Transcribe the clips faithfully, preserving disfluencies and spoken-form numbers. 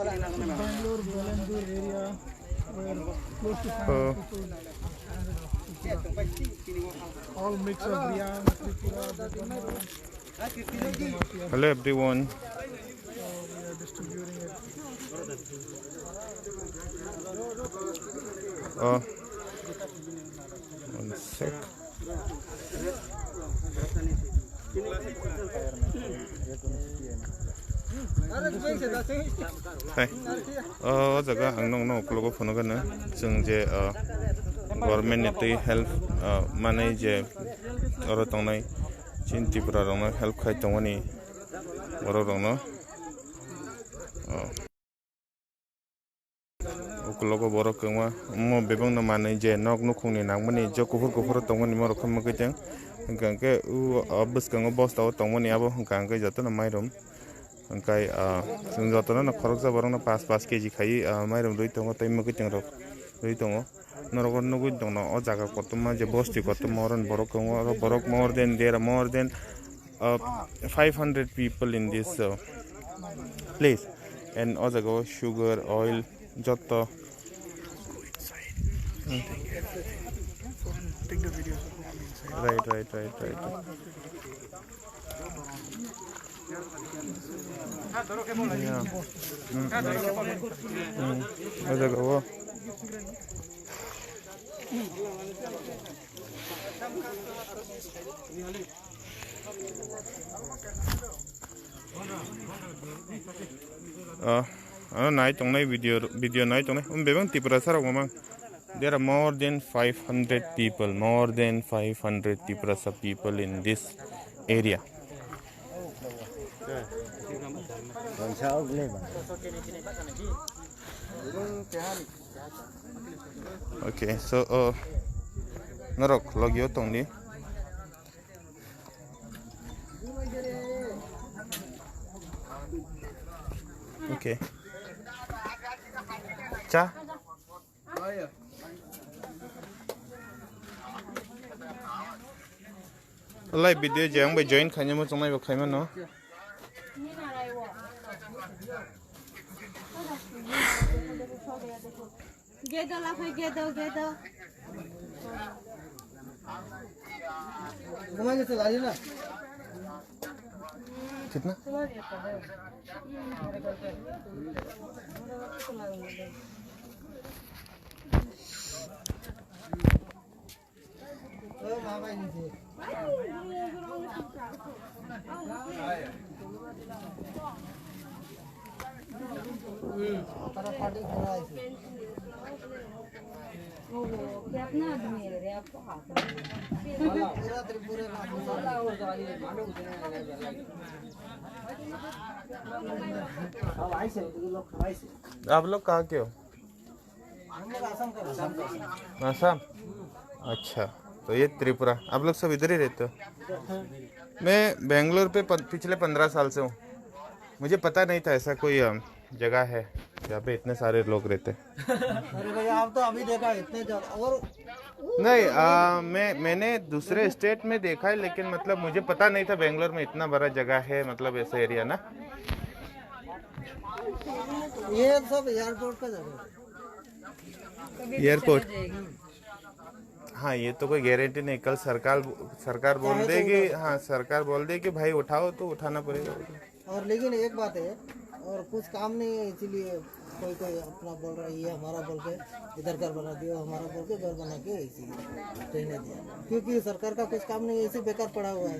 Bangalore, Bellandur area, where close to five hundred people, all mix of Reang, Tripura, Burma. Hello everyone. So we are distributing it. Oh, one sec. Hai. Oh, o jaga ang nokno ukologo phunukgano. Chwng je, oh, government ni twi help, oh, manwi je oro tongnai chini Tripura rokno help khai tongmani borok rokno. Oh. Ukologo borok kwbangma omo bebakno manwi je nok nukhungni nangmani je kuphur kuphur tongmani borok khe mwgwi tong. Hwnkha hwnkhe o bwskango bosta o tongmani abo hwnkha hwnkhe jotono mairum. Hwnkhe, ah, chwng jotono no khoroksa borokno pash pash K G khaiwi, ah, mairum rwi tongo tei mwgwi tong rok rwi tongo. Norok nugwi tongno o jaga kotorma je bosti kotorma oro borok tongo, oro borok more than, there are more than, uh, five hundred people in this, uh, place. And o jaga o sugar, oil, jotto. Right, right, right, right. Yeah. Mm, mm. Mm. O jaga o. Ah, ano nai tongnai video, video nai tongnai. Um, bebang Tiprasa rok mamang. There are more than five hundred people, more than five hundred Tiprasa people in this area. Okay, so, uh, norok logio tongdi. Okay. Cha. Live video je ang bai join khaina mo chongnai bo khaima no. Gedo la phai, gedo, gedo. Kitna? आप लोग कहाँ के हो? आसाम? अच्छा, तो ये त्रिपुरा। आप लोग सब इधर ही रहते हो? मैं बेंगलोर पे पन-, पिछले पंद्रह साल से हूँ। मुझे पता नहीं था ऐसा कोई, अम, जगह है जहाँ पे इतने सारे लोग रहते हैं। अरे भैया, आप तो अभी देखा इतने ज्यादा। और नहीं, आ, मैं, मैंने दूसरे स्टेट में देखा है, लेकिन मतलब मुझे पता नहीं था बेंगलोर में इतना बड़ा जगह है, मतलब ऐसा एरिया ना। ये सब एयरपोर्ट का जगह है। एयरपोर्ट। हाँ, ये तो कोई गारंटी नहीं। कल सरकार, सरकार बोल दे कि, हाँ, सरकार बोल दे कि भाई उठाओ, तो उठाना पड़ेगा। और लेकिन एक बात है, और कुछ काम नहीं है, इसीलिए कोई कोई अपना बोल रहा है, ये हमारा बोल के इधर घर बना दियो, हमारा बोल के घर बना के इसीलिए रहने दिया, क्योंकि सरकार का कुछ काम नहीं है, इसी बेकार पड़ा हुआ है।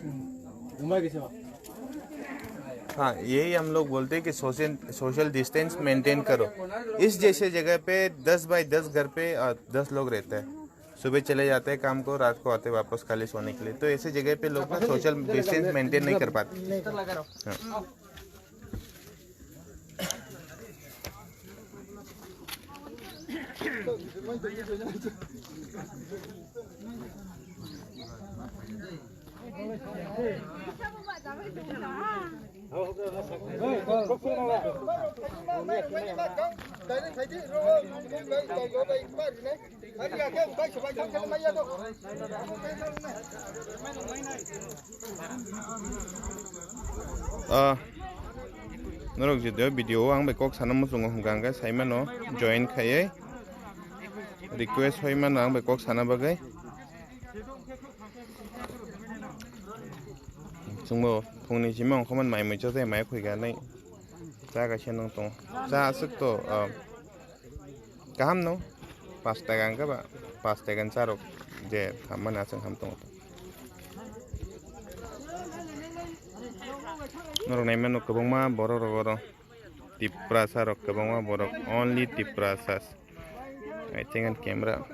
हाँ, यही हम लोग बोलते हैं कि सोशल, सोशल डिस्टेंस मेंटेन करो। इस जैसे जगह पे दस बाय दस घर पे, अ, दस लोग रहते हैं। सुबह चले जाते हैं काम को, रात को आते वापस खाली सोने के लिए। तो ऐसे जगह पे लोग ना सोशल डिस्टेंस मेंटेन नहीं कर पाते। हाँ। Ah, Norok jodi o video o ang bai kok sana muchungo hwnkha hwnkhe sai mano join khaiwi request hoi mano ang bai kok sana bagwi. Chwngbo phungni simi ongkhormani mai mui chajai mai khuiganai cha kaisa nung tongo. Cha aswk to, ah, kaham no? Pash taka wngkha ba? Pash taka ni charok je hammani aswk ham tongo. Norok nai mano kwbangma borok rok oro. Tiprasa rok kwbangma borok, only Tiprasa. I think and camera.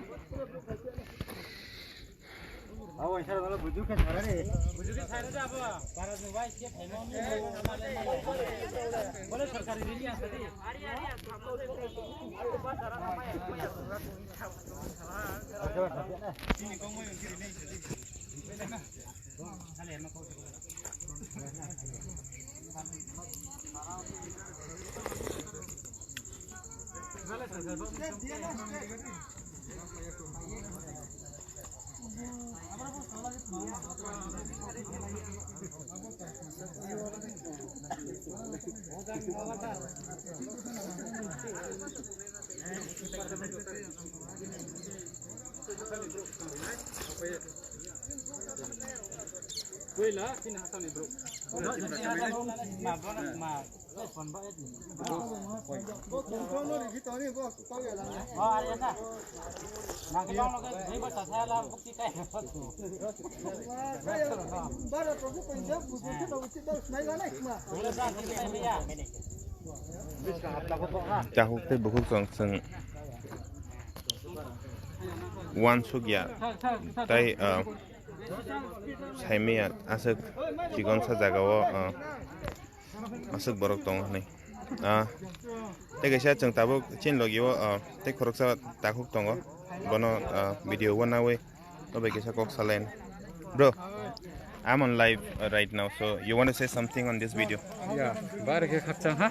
Takhuk tei bukhuk chwng, chwng uansukya tei, ah, saimaya aswk chikonsa jagao, ah, aswk borok tongo hinwi. Ah, tei kaisa chwng tabuk chini logio, ah, tei khoroksa takhuk tongo, bono, ah, video o nawi. Obai kisa kok salain. Bro, I'm on live, uh, right now, so you want to say something on this video? Ya, bar khe khakchang ha.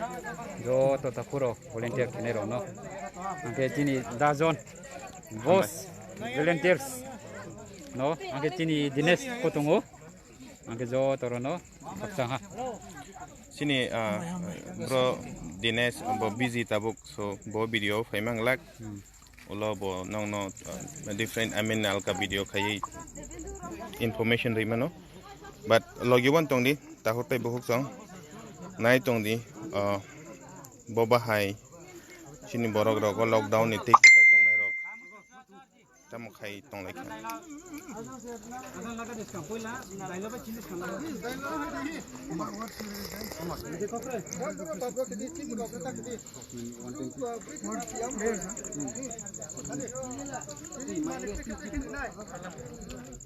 Joto takhuro volunteer khenai rok no. Angke chini dajon boss volunteers no. Angke chini Dinesh Kotungo. Angke joto rok no khakchang ha. Chini, uh, bro Dinesh bo busy tabuk, so bo video phaimang lak. Hmm. Ulo bo nokno, uh, different, I mean, alka video khaiwi information rwi mano. But logi wan tongdi, takhuk tei bukhuk chwng nai tongdi, uh, bo bahai chini borok rogo lockdown ni tei kwchai tongnai rok tamo khai tonglaikha.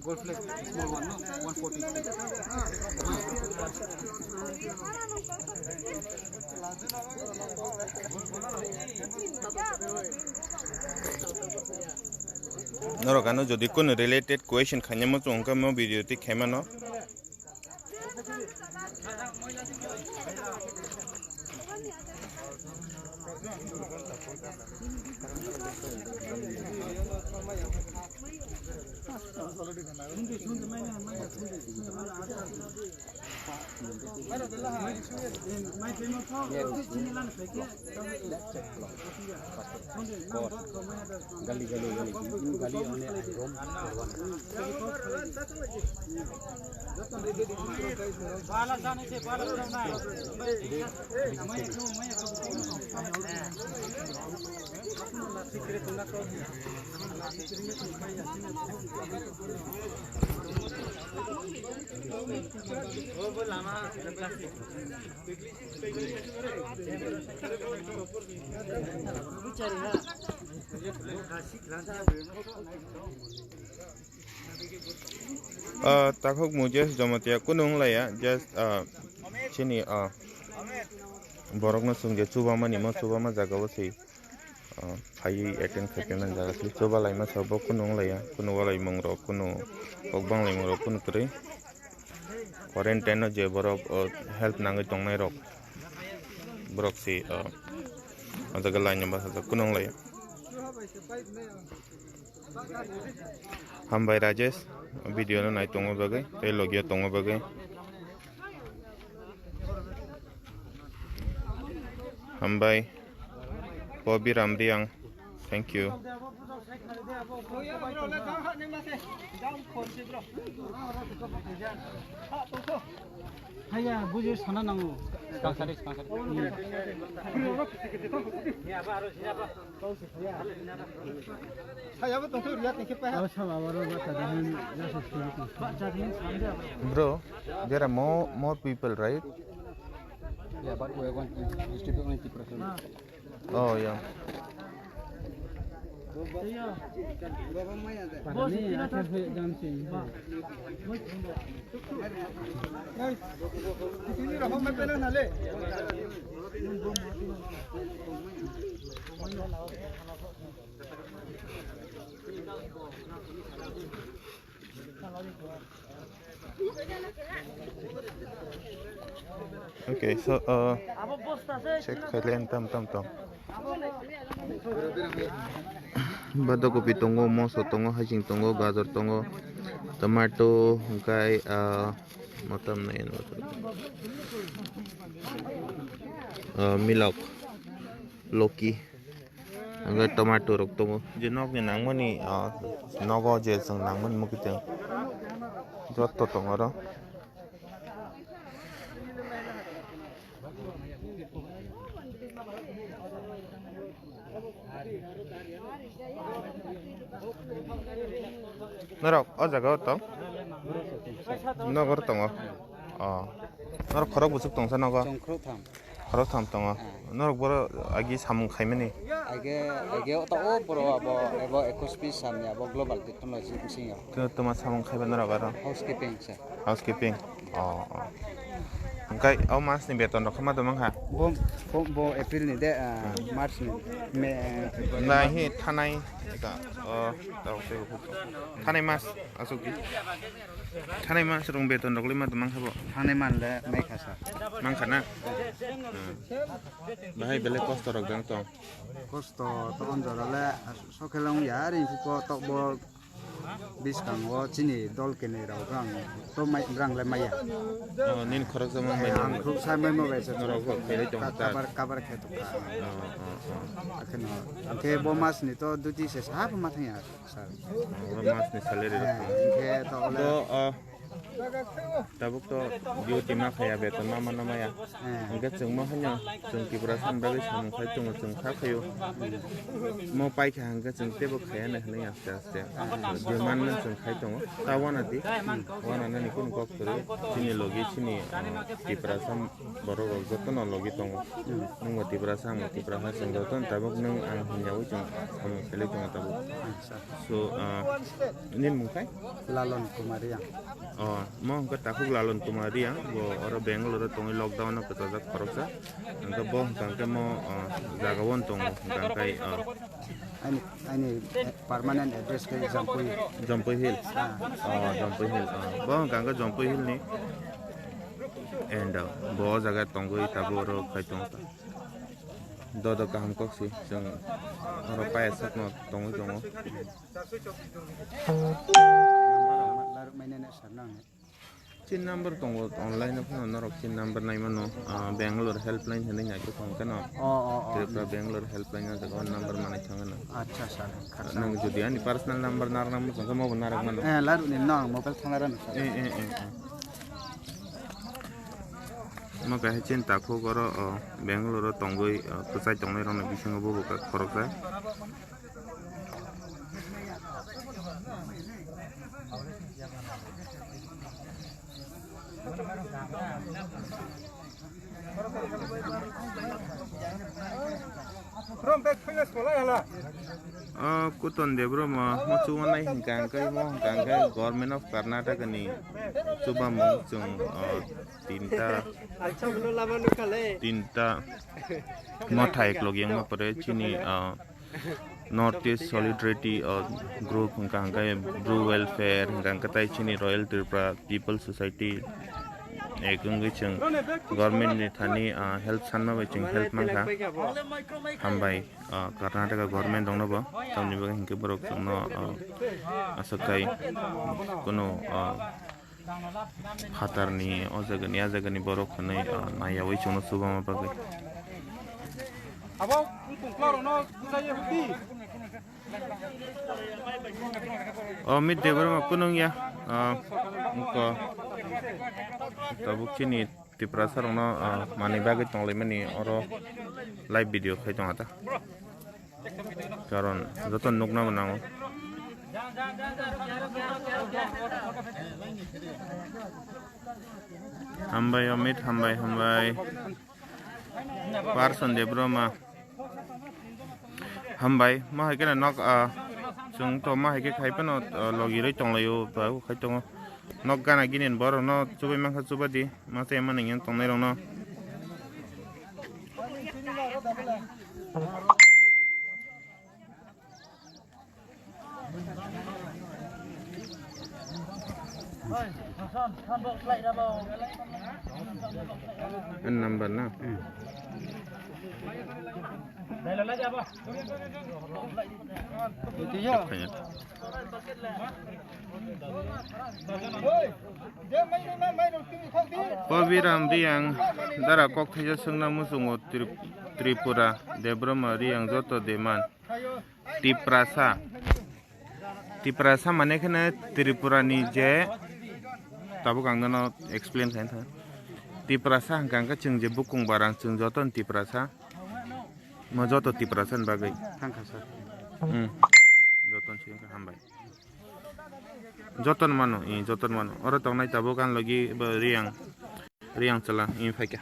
Gold flake, small one, no? One forty. Norok ano jodi kono related question khainai mo chwng khe mo video twi khaimano. Ah, takhuk mu just Jamatia kunu wng laiya, just, ah, chini, ah, borokno chwng je chubamani mo chubama jaga o se, ah, phaiwi attend khai phaimani jaga se chuba laima sa bo kunu wng laiya, kunu walaimung rok, kunu kok bang laimung rok kunu kwrwi. Quarantine o je borok, ah, help nangwi tongnai rok, borok se, ah, o jaga laina bwsajak kunu wng laiya. Hambai Rajesh, video no nai tongma bagwi tei logio tongma bagwi. Hambai, Bobby Ramriang. Thank you. Haya, buji sana nango. Kangsari, kangsari. Bro, there are more, more people, right? Yeah, but we are going to distribute only Tiprasa. Oh, yeah. Okay, so, uh, check khailai tam tam tong. Badakopi tongo, moso tongo, haising tongo, gajor tongo, tomato, hingkai, uh, motom nai, uh, milok, loki. Hingke tomato rok tongo. Je nokni nangmani, ah, nogo je chwng nangmani mukitwng jotto tongo oro. Norok o jaga o tong? Nogo tongo. Oh. Norok khorok buchuk tongsa nogo? Chwng khorok tham. Khorok tham tongo. Ah. Norok boro agi samung khaimani? Age, age o ta o boro abo, abo ekus piece samni abo global technology bisingo. Khe toma samung khaiba norok aro? Housekeeping sir. Housekeeping? Oh, oh. Hingkai o mas ni beton rok khe ma tongmang kha? Bo, bo, bo April ni de, ah, March ni, May, eh, February. Nai hi thanai ka, oh, tao se thanai mas asuk di. Thanai mas rong beton rok le ma tongmang kha bo? Thanai man le mai kha sir. Mang kha na? Hmm. Bahai belai kosto rok dang tong. Kosto to on jora le sokelong ya ring ko tok bo biskango chini dol kenei rok rang to mai rang le maya. Oh, nin khorok sama mai. Ang khuk sai mai mo bai sa. Norok kok khelai tong ta. Kabar, kabar khe to ka. Oh, oh, oh. Akheno, angke bo mas ni to duty se sa ma thang ya sir. Oh, bo mas ni salary rok. Eh, angke to ole. Bo, oh, Tabuk to duty ma khaya, beton ma mano maya. Eh. Hingke chwng mo haino chwng Tiprasa ni bagwi samung khai tongo, chwng kha khaio. Mo pai kha hingke chwng teibo khaya nai hinui aste aste. Je manmani chwng khai tongo. Ta wana di. Wana nani kunu kok kwrwi. Chini logi chini, ah, Tiprasa borok rok jotono logi tongo. Nwng bo Tiprasa, ang bo Tiprasa, chwng jotono tabuk nwng ang hinyaui chwng samung khailai tongo tabuk. So, ah, nini mung khai? Lalon Kumar Reang. Oh, mo hwnkhe takhuk Lalon Kumar Reang, bo oro Bangalore o tongwi lockdown o kwchajak khoroksa. Hwnkhe bo hwnkha hwnkhe mo, oh, jaga o tongo, hwnkha hwnkhe, oh. Ani, ani, eh, permanent address khe Jampui. Jampui Hill? Ah. Oh, Jampui Hill, oh. Bo hwnkha hwnkhe Jampui Hill ni. And, uh, bo o jaga tongwi tabuk oro khai tongo. Dodo kaham kok si, chwng oro paya sakno tongwi tongo. Chin number tongo, online o phano norok chin number nai mano, ah, Bangalore helpline hinwi nai khe tong kheno. Oh, oh, oh. Tripura Bangalore helpline o jaga o number manai thang kheno. Acha, sir. Khaksa. Nwng jodi ani personal number narwk nang muchung khe, mo bo narwk mano. Eh, laru ni no, mobile thang rano, sir. Eh, eh, eh, eh. Mo kaisa chin takhuk oro, oh, Bangalore o tongwi, oh, kwchai tongnai rokni bisingo bo bo khoroksa. Ah, Kuton Debbarma, mo chubanai hwnkha hwnkhe, mo hwnkha hwnkhe Government of Karnataka ni chubamung chwng, ah, tinta, tinta motha eklog yang ma pore chini, ah, North East Solidarity, ah, Group hwnkha hwnkhe Bru Welfare hwnkha hwnkhe tai chini Royal Tripura People Society ek wngwi chwng government ni thani, ah, help sanma bai chwng help mankha. Hambai, ah, Karnataka government rokno bo tamni bagwi hwnkhe borok chwngno, ah, aswk khai kunu, ah, phatarni o jagani, a jagani borok hwnwi, ah, naiyaui chwngno chubama bagwi. Abo, wng tong kla rokno bujai ya hwdi. O mit Debbarma kunung ya. Ah, wngkha. Tabuk chini Tiprasa rokno, ah, manwi bagwi tonglaimani oro live video khai tongkha ta. Karon joto nukna bo nango. Hambai Amit, hambai, hambai. Parson Debbarma. Hambai, ma hai khe nok, ah, chwng to ma hai khe khai phano, ah, logi rwi tonglaio, ba khai tongo. Nok gana gini borok no chubai mankha chubadi, ma se mani yang tongnai rok no. N number na. Kobiram Riang dara kok thaisa swngna muchungo Trip-, Tripura, Debbarma Riang joto deman. Tiprasa. Tiprasa mane kheno Tripura ni je tabuk ang nono explain khaina thang. Tiprasa hwnkha hwnkhe chwng je bukung barang chwng joto ni Tiprasa. Mo joto Tiprasa ni bagwi. Thangkha sir. Hmm. Joto ni siyang khe hambai. Joto ni mano, i joto ni mano. Oro tongnai tabuk ang logi bo Riang. Riang chwla, i phaikha.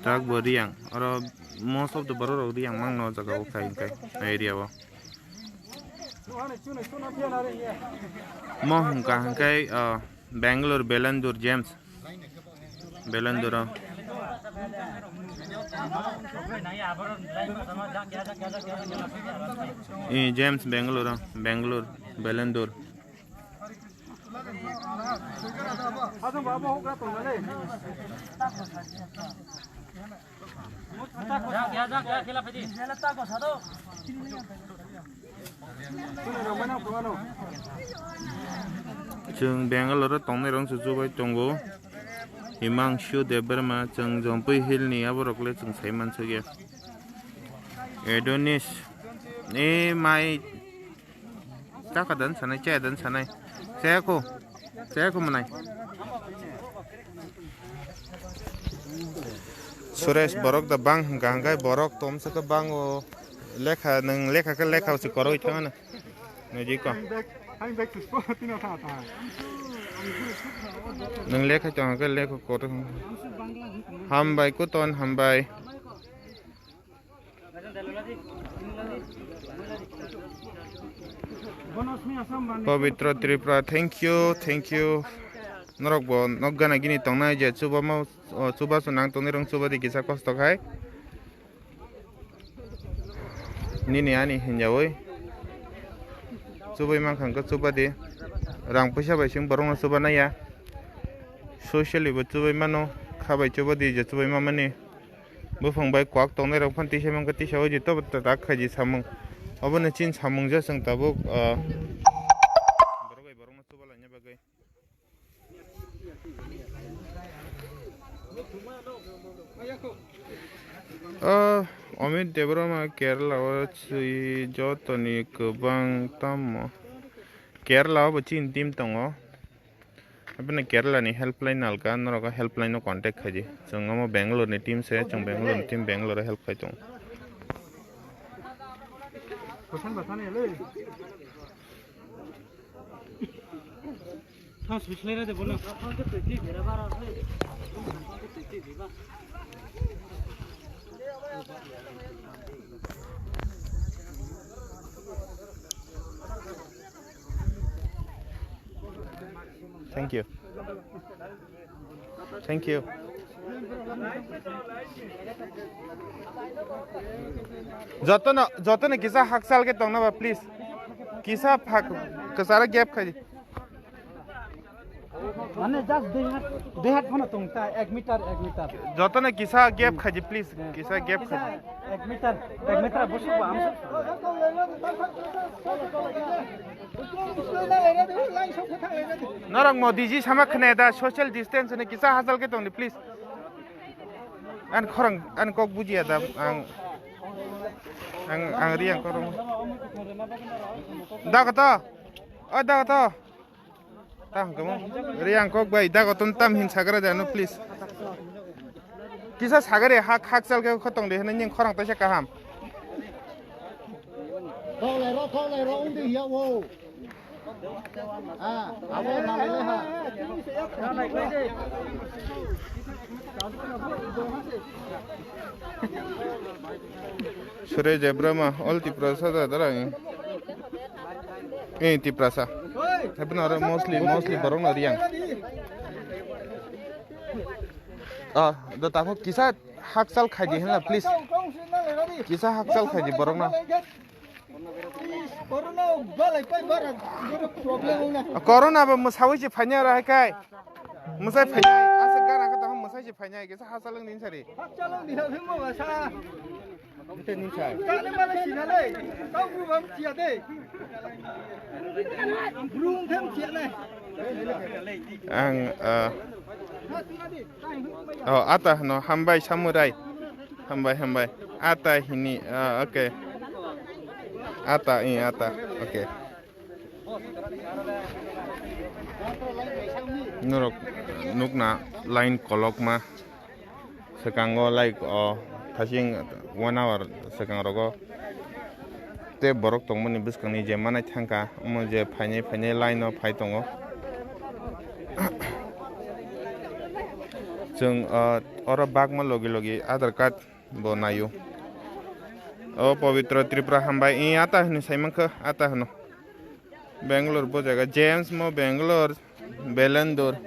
Tak bo Riang. Oro most of the borok rok Riang mangno o jaga o khai khai area o. Mo hwnkha hwnkhe, ah, Bangalore Belandur James. Belandur o. I James Bangalore o. Bangalore Belandur. Chwng Bangalore o tongnai rok chubai tongo. Himangshu Debbarma, chwng Jampui Hill ni, aborok le chwng sai mansukya. Adonis, e mai. Chakha dan sanai, chaya dan sanai. Chaya ko. Chaya ko manai. Suresh borok da bang hwnkha hwnkhe borok tomsa khe bango lekha nwng lekha khe lekha se koroi thangano. Nujiko. Nwng lekha chong khe lekha koroi. Hambai kuton hambai. Pabitra Tripura, thank you, thank you. Norok bo nok gana gini tongnai je chuba mau, o, chuba su nang tongni rong chuba di kisa kosto khai. Nini ani hinjawi. Chubai mankha hwnkhe chuba di. Rang puisa bai sing borok no chuba naiya. Socially bo chubai mano, kha bai chuba di je chubai mamani. Buphang bai kwak tongnai rok phano tisa mankha, tisa o jito tak khaji samung. Obo ni chin samung je chwng tabuk, ah, borok bai borok no chuba laina bagwi. Ah, Amit Debbarma Kerala o swi jotoni kwbang tamo. Kerala o bo chini team tongo. Aboni Kerala ni helpline nalka, norok o helpline no contact khaidi. Chwng omo Bangalore ni team se, chwng Bangalore ni team Bangalore o help khai tongo. Thank you. Thank you. Jotono, jotono kisa hakchal khe tongna ba, please. Kisa phak, kisara gap khai. Mane just dui hat, dui hat phano tong ta, ek meter, ek meter. Jotono kisa gap khaji, please. Kisa gap khaji. Ek meter, ek meter busuk ba amsa. Norok Modi ji sama khne da social distance ne kisa hachal khe tongdi, please. Ani khorang, ani kok bujiya da ang, ang, ang Riyang korong. Da koto? O da koto? Ta hwnkhe mo? Riyang kok bai, da koto tam hin sagra de ano, please. Kisa sagari hak, hak chal khe khotong de hwnwi ning khorang taisa kaham. Thok lai ro, thok lai ro, wng di ya wo. Ah, abo na lai lai ha. Sure Debroma, all Tiprasa da dara. Eh, Tiprasa. Tapi na mostly, mostly borok na Riyang. Ah, do tako kisa hakchal khaidi hwnla, please. Kisa hakchal khaidi borok na. Corona ba mwsawi se phainai aro hai kai. Mwsai phainai, asa gana kha tamo mwsai se phainai, kisa hakchal wng din sari. Ang, ah, oh, ata hwno, hambai samurai. Hambai, hambai. Ata hini, ah, okay. Ata, eh, ata. Okay. Norok nukna line kolokma. Swkango like o thasing one hour swkang rogo. Tei borok tongmani bwskangni je manai thangkha, omo je phainai phainai line o phai tongo. Chwng, ah, oro bakma logi logi Aadhaar card bo naio. O Pabitra Tripura hambai, i ata hwnwi saimankha, ata hwno. Bangalore bo jaga, James mo Bangalore, Belendur.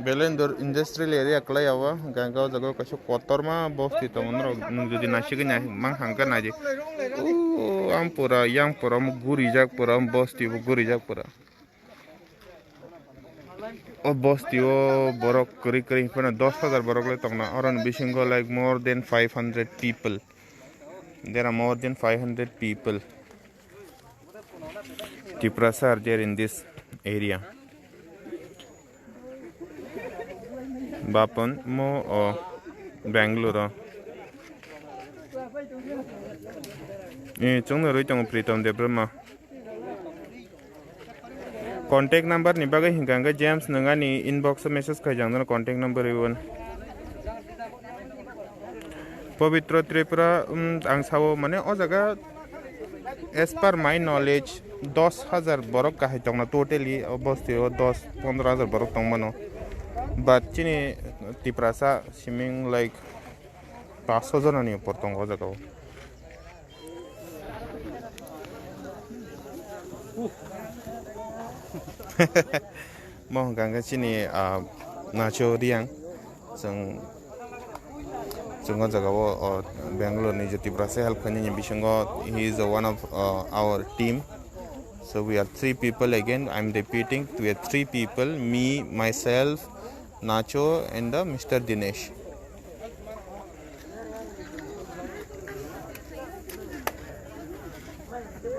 Belendur industrial area kwlai abo, hwnkhe o jaga o kaisa kotorma bosti tongo, norok nwng jodi naisigwi nai mang hangkhe naidi. O Ampura, Yangpura omo gurijak pura, omo bosti bo gurijak pura. O bosti o borok kwrwi kwrwi phano dos hajar borok le tongna. Oroni bisingo like more than five hundred people. There are more than five hundred people. Tiprasa are there in this area. Bapon mo o Bangalore o. Eh, chwngno rwi tongo Pritam Debbarma. Contact number ni bagwi hinkha hwnkhe James nwng ani inbox o message khaijak nang contact number rwi. Pabitra Tripura, um, ang sao mane o jaga as per my knowledge dos hajar borok kahai tongna totally o bosti o dos pondro hajar borok tongmano. But chini Tiprasa siming like paanch sho jona ni upor tongo o jaga o. Mo hwnkha hwnkhe chini, ah, Nacho Reang. Chwng, chwng o jaga o, o Bangalore ni je Tiprasa help khainani bisingo, he is a one of, uh, our team. So we are three people again. I'm repeating, we are three people, me, myself, Nacho and the Mister Dinesh.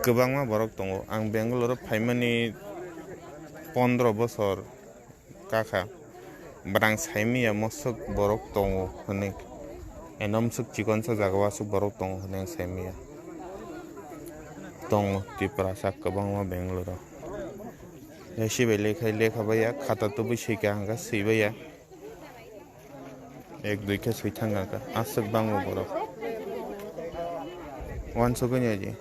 Kwbangma borok tongo. Ang Bangalore o phaimani pondro bosor kakha. But ang saimaya mosok borok tongo hwnwi. Eno mosok chikonsa jaga o aswk borok tongo hwnwi ang saimaya. Tongo Tiprasa kwbangma Bangalore o. Sibai lekhai lekha baiya, khata tubui swika hwnkha swibaiya. Ek dui khe swi thang kha, aswk bango borok. Wansugwi nai di.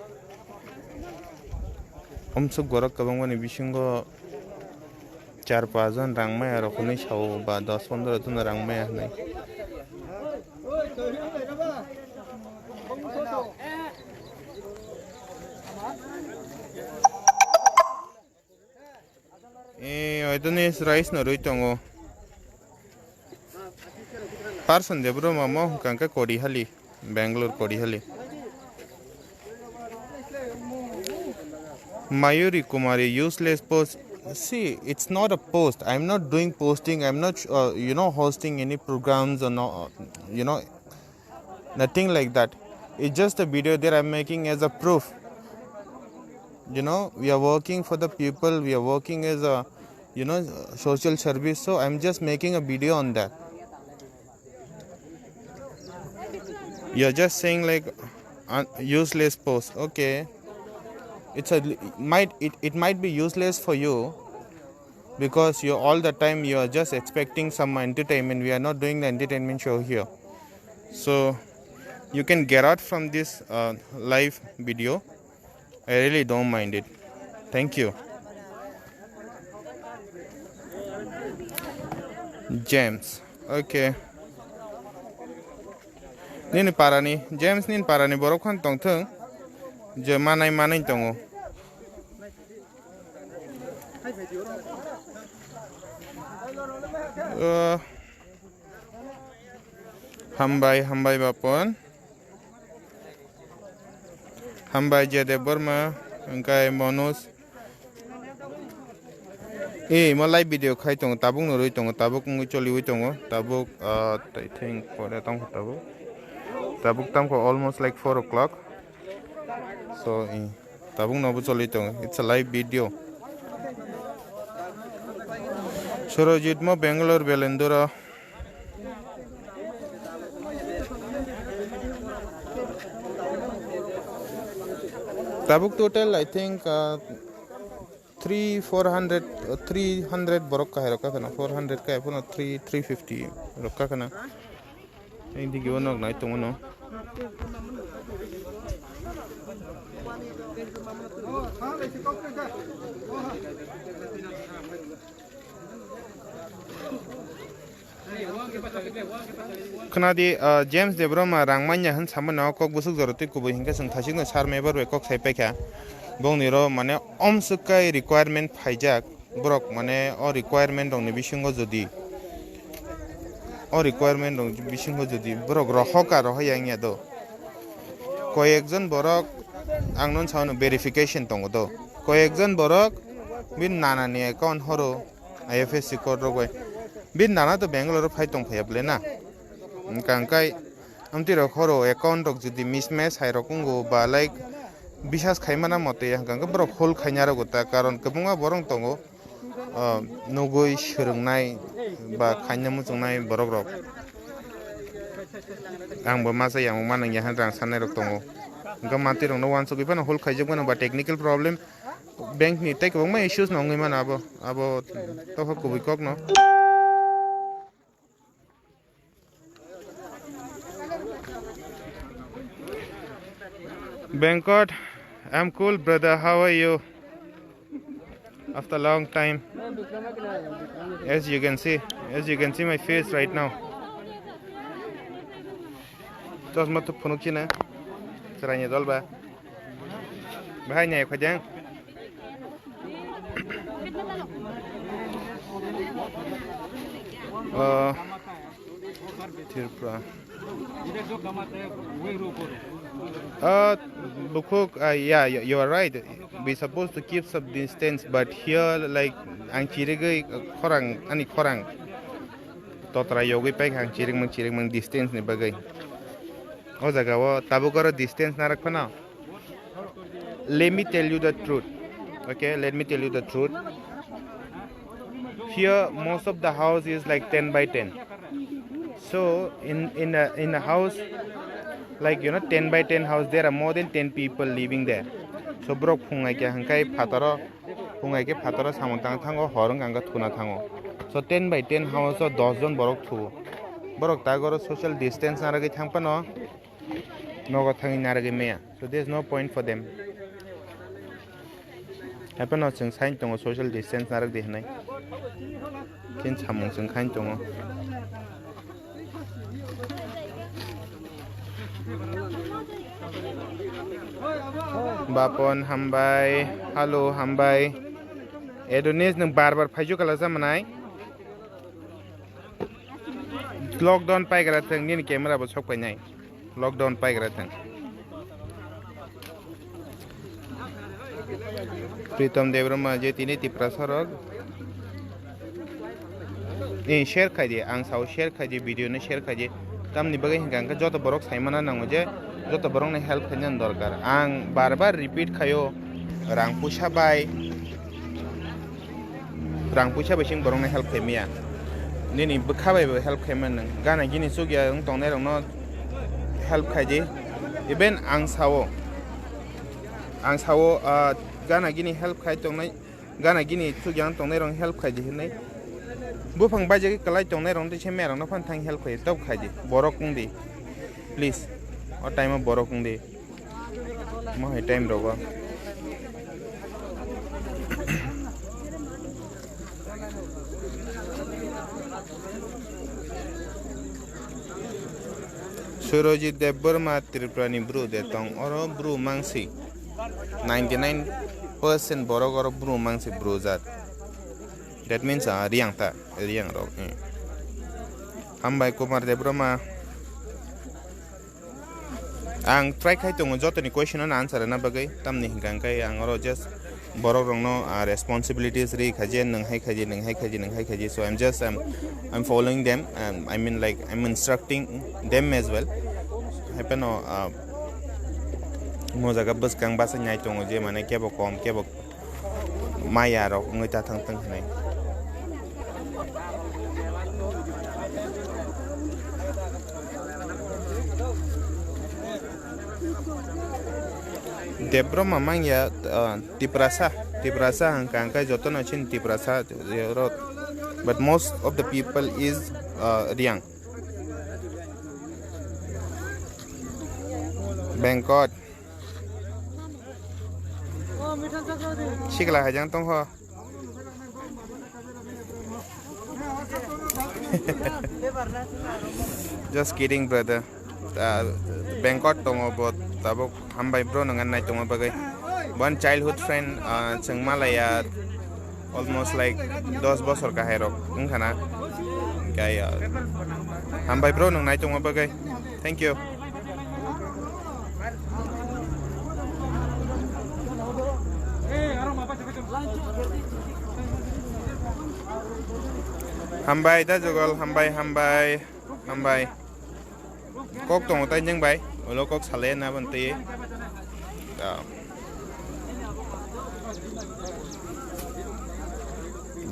Omsuk borok kwbangmani bisingo char pas jon rang maya rok hwnwi sao ba dos pondro jon rang maya hwnwi. Eh, oito ni rice no rwi tongo. Person de bro mamo hwnkha khe Kodihali, Bangalore Kodihali. Mayuri Kumari, useless post. See, it's not a post. I'm not doing posting. I'm not, uh, you know, hosting any programs or no, you know, nothing like that. It's just a video that I'm making as a proof. You know, we are working for the people. We are working as a, you know, social service. So I'm just making a video on that. You're just saying like un- useless post. Okay, it's a might it, it might be useless for you because you all the time you are just expecting some entertainment. We are not doing the entertainment show here, so you can get out from this uh, live video. I really don't mind it. Thank you. James. Okay. Nini parani, James nini parani borok khan tongthung. Je manai manai tongo. Uh, hambai, hambai bapon. Hambai Jaydev Burma, hingkai Manoj. Eh, mo live video khai tongo, tabuk no rwi tongo, tabuk wngwi choliwi tongo, tabuk, ah, I think pore tongkha tabuk. Tabuk tongkha almost like four o'clock. So, eh, tabuk no bo choli tongo. It's a live video. Surojit mo Bangalore Belendura. Tabuk total, I think, uh, three, four hundred, uh, three hundred borok kahai rok kakana, four hundred kahai phano three, three fifty rok kakana. Ini digi o nok nai tongo no. Khwnadi, ah, James Debbarma rang manya hwn samani o kok bwswk jora twi kubui hinkhe chwng thaisikno sir mebar bai kok sai paikha. Bongni ro mane omswk kai requirement phaijak borok mane o requirement rokni bisingo jodi, o requirement rok bisingo jodi borok rohok ka rohoi ya wngya do. Koyekjon borok ang non saono verification tongo do. Koyekjon borok bini nanani account horo I F S C code rok bai. Bini nana to Bangalore phai tong phaiya bole na. Hwnkha hwnkhe amtwi rok horo account rok jodi mismatch hai rok wngo ba like bisas khaimana mote hwnkha hwnkhe borok hold khaina rogo ta karon kwbangma borok tongo. Ah, nugui swrwngnai ba khaina muchungnai borok rok. Ang bo masa yang ma nang yahan rang sanai rok tongo. Hwnkhe mantwi rok no wansugui phano hold khaijak mano ba technical problem. Bank ni tei kwbangma issues no wngwi mano abo, abo tokha kubui kok no. Bangkok, I'm cool, brother. How are you? After long time. As you can see, as you can see my face right now. Chosma tu phunuk china. Chwraini dol ba. Bahai nai khajang. Uh, Tripura. Uh, Bukhuk, uh, yeah, you, you are right. We supposed to keep some distance, but here, like, ang chirigwi, uh, khorang, ani khorang. Totra yogwi paikha ang chirikmang, chirikmang distance ni bagwi. O jaga o tabuk oro distance narak phano. Let me tell you the truth. Okay, let me tell you the truth. Here, most of the house is like ten by ten. So, in, in a, in a house, like, you know, ten by ten house, there are more than ten people living there. So, borok phungai khe hwnkhe phataro, phungai khe phataro samung tang thango, hor wngkha hwnkhe thuna thango. So, ten by ten house o dos jon borok thuo. Borok ta goro social distance naragwi thang phano. Nogo thangwi narwgwi maya. So there's no point for them. Haphano chwng sign tongo social distance narwk di hwnwi. Khin samung chwng khain tongo. Bapon hambai, hello hambai. Adonis nwng bar bar phaijo kala jamanai. Lockdown paigra thwng nini camera bo sok painai. Lockdown paigra thwng. Pritom Debbarma je tini Tiprasa rok. Ni share khai di, ang sao share khai di, video no share khai di. Tamni bagwi hwnkha hwnkhe joto borok saimana nango je joto borok ni help khainani dorkar. Ang bar bar repeat khaio, rang puisa bai. Rang puisa bai sing borokno help khaimaya. Nini bwkha bai bo help khaimaya nwng. Gana gini chukya wng tongnai rokno Help khaidi. Even ang sao, ang sao, ah, gana gini help khai tongnai, gana gini chukyang tongnai rong help khaidi hinwi. Buphang baijagwi kwlai tongnai rong tei se merang no phan thang help khai tok khaidi. Borok wngdi. Please. O time o borok wngdi. Mo hai time rogo. Surojit Debbarma Tripura ni bru de tong oro bru mangsi. Ninety nine percent borok oro bru mangsi bru jat. That means, ah, Riang ta, Riang rok. Hmm. Hambai Kumar Debbarma. Ang try khai tongo jotoni question no answer na bagwi, tamni hwnkha hwnkhe ang oro just borok rokno, ah, responsibilities ri khaje, nwng hai khaje, nwng hai khaje, nwng hai khaje. So I'm just, I'm, I'm following them, and I mean, like, I'm instructing them as well. Haipeno, ah, mo jaga bwskang basa nyai tongo je mane kebo kom, kebo maya rok wngwi ta thang thang hinwi. Debbarma mangya, ah, Tiprasa, Tiprasa hwnkha hwnkhe jotono chini Tiprasa, eh, rot, but most of the people is, ah, Riang. Bengkot. Sikla hajang tongkho. Just kidding, brother. Ah, Bangkok tongo bo tabuk, hambai bro, nwng nai tongma bagwi. One childhood friend, ah, chwng malaya almost like dos bosor kahai rok wngkha na. Kaya, hambai bro, nwng nai tongma bagwi. Thank you. Hambai da jogol, hambai, hambai, hambai. Kok tongo tai neng bai, ulo kok sale na ban tei. Ah.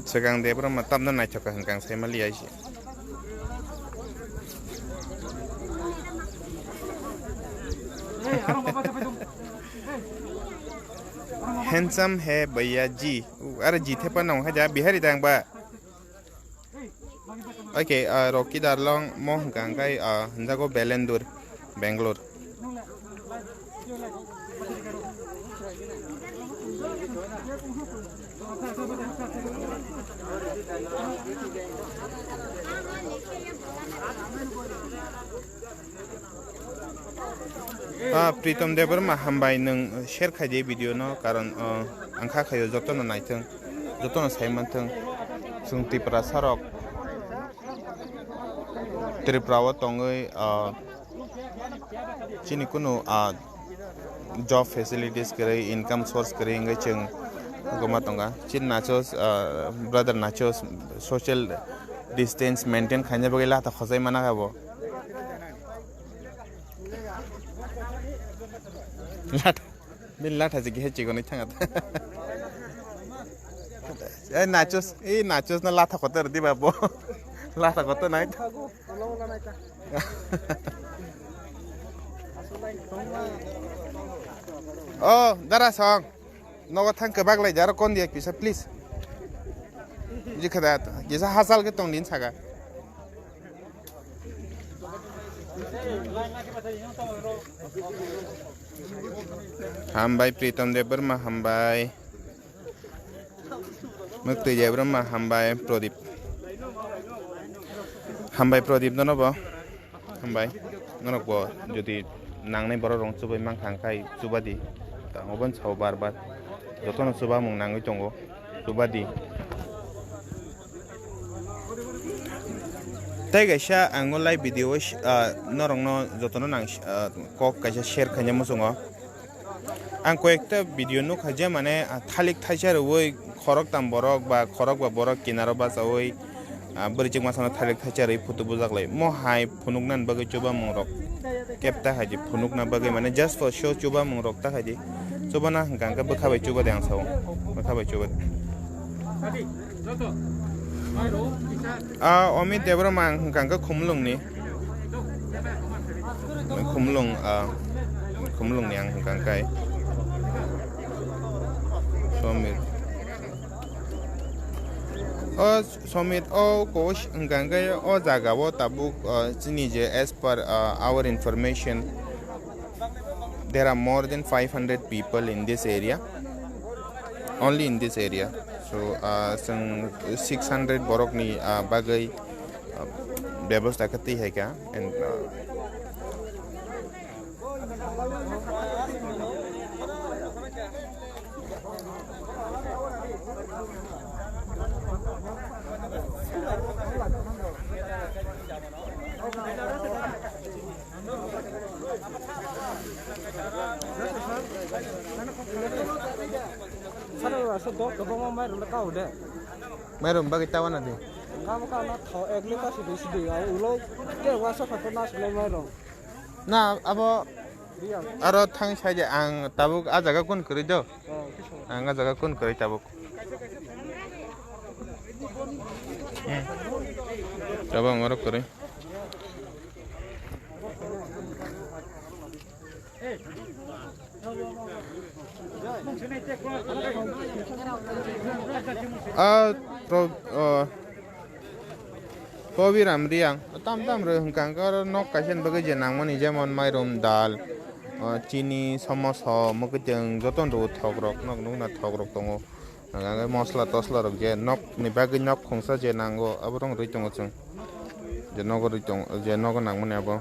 Segang de bro ma tamna nai thoka hwnkang sai mali ai. Handsome hai bhaiya ji. Are ji thepa nang haja Bihari dang ba. Okay, ah, Rocky Darlong mo hwnkha hwnkhe, ah, hwnjago Belendur, Bangalore. Ah, Pritom Debbarma, hambai nwng share khai di video no, karon, ah, ang kha khaio jotono naithwng, jotono sai manthwng. Chwng Tiprasa rok Tripura o tongwi, ah, chini kunu, ah, job facilities kwrwi, income source kwrwi wngwi chwng koma tonga. Chini nachos, ah, brother nachos social distance maintain khaina bagwi latha khojai mana kha bo. Latha. Bini latha se kihe chikonwi thanga ta. Eh, nachos, eh, nachos na latha kotor di babo. Latha kotor nai. Oh, dara song. Nogo thang kebak lai jaro kon diya kisa, please. Ji khada, kisa hasal ke tong din saga. Hambai Pritom Debbarma, hambai. Muktwi Debbarma, hambai Prodip. Hambai Prodip nono bo. Hambai. Norok bo jodi nangnai borok rong chubai mankha hwnkhe chuba di. Tamo bon sao bar bar. Jotono chuba mung nangwi tongo. Chuba di. Tei kaisa ang o live video o, ah, norokno jotono nang, ah, kok kaisa share khaina muchungo. Ang koyekta video nukha je mane, ah, thalik thaisa rwui khoroktam borok ba khorokba borok kinaro bachaui, ah, bwrwi chwngmasano thalik thaisa rwui photo bujak lai. Mo hai phunuknani bagwi chubamungrok kep ta khaidi, phunukna bagwi mane just for show chubamungrok ta khaidi. Chubana hwnkha hwnkhe bwkha bai chuba de ang sao. Bwkha bai chuba de. Ah, Omit Debbarma ang hwnkha hwnkhe Khumulwngni. Khumlung, ah, Khumlung ni ang hwnkha kai. Somir. O Somir, o coach hwnkha kai o jaga o tabuk, ah, chini je as per, ah, our information, there are more than five hundred people in this area. Only in this area. So, ah, chwng six hundred borok ni, ah, bagwi, ah, bebostha khe twi hai kha. And, ah, Sana rasa dok kebang mairum kau de. Mairum bagi tawana de. Kamu kau na thau ek liter sidi sidi, au ulo ke wasa khato na sulai mairum. Na abo Riang. Aro thang sai de ang tabuk a jaga kun kwrwi do. Oh, kisa. Ang a jaga kun kwrwi tabuk. Hmm. Tabuk ang oro kwrwi. Ah, pro-, ah, Kobiram Riang, tam tam rw hwnkha hwnkhe oro nok kaisa ni bagwi je nangmani, jemon mairum, dal, ah, chini, somoso, mwkhwtwng, joto rw thok rok, nok nukna thok rok tongo. Hwnkha hwnkhe mosla tosla rok je nok ni bagwi nok khungsa je nango, abo rok rwi tongo chwng. Je nogo rwi tongo, je nogo nangmani abo.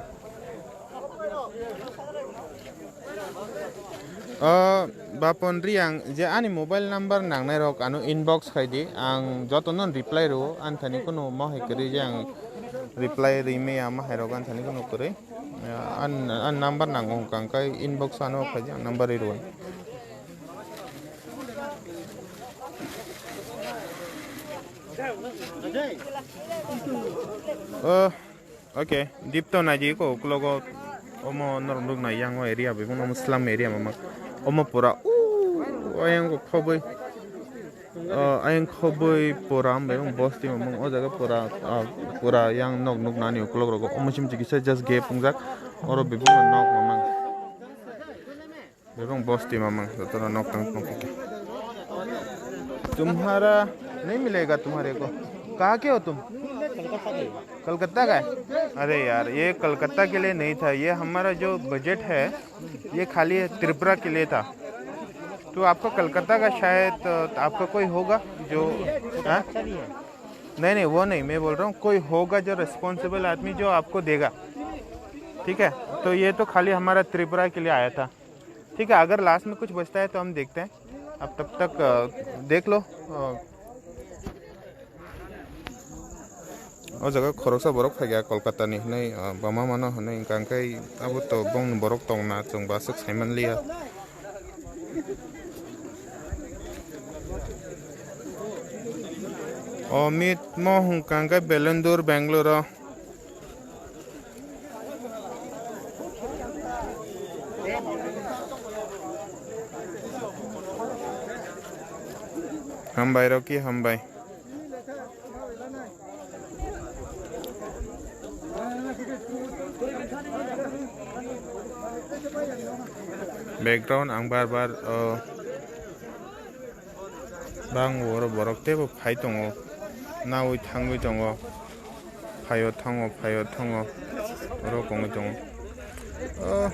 O Bapon Riang, je ani mobile number nangnai rok ano inbox khai di, ang joto no reply rwo, ani thani kunu mohai kwrwi je ang reply rwi maya, mohai rok ani thani kunu kwrwi. An, an number nango hwnkha hwnkhe inbox ano khai di, ang number rwi rwo. O. Okay, dipto naidi ko uklogo omo norok nuknai yang o area bebak omo slum area mamang. Omo pura o ayang ko khoboi, o ayang khoboi pura bebak bosti mamang o jaga pura, ah, pura yang nok nuknani uklog rogo omo sim chikisa just gap wngjak oro bebak nok mamang. Bebak bosti mamang, jotono nok tang tong khe. तुम्हारा नहीं मिलेगा तुम्हारे को। कहाँ के हो तुम? कलकत्ता का है? अरे यार, ये कलकत्ता के लिए नहीं था, ये हमारा जो बजट है, ये खाली त्रिपुरा के लिए था। तो आपका कलकत्ता का शायद, अ, आपका कोई होगा जो, हाँ? नहीं, नहीं, वो नहीं, मैं बोल रहा हूँ, कोई होगा जो रिस्पॉन्सिबल आदमी जो आपको देगा, ठीक है? तो ये तो खाली हमारा त्रिपुरा के लिए आया था। ठीक है, अगर लास्ट में कुछ बचता है तो हम देखते हैं। अब तब तक, अ, देख लो, अ, o jaga khoroksa borok phaikha Kolkata ni hwnwi, ah, bama mano hwnwi, hwnkha hwnkhe abo to bongni borok tongna chwng bo aswk saimanliya. O meet mo hwnkha hwnkhe Belendur, Bangalore o. Hambai, Rocky, hambai. Background ang bar bar, oh, bang oro borok teibo phai tongo, naui thangwi tongo, phaio thango, phaio thango, oro kongwi tongo. Oh.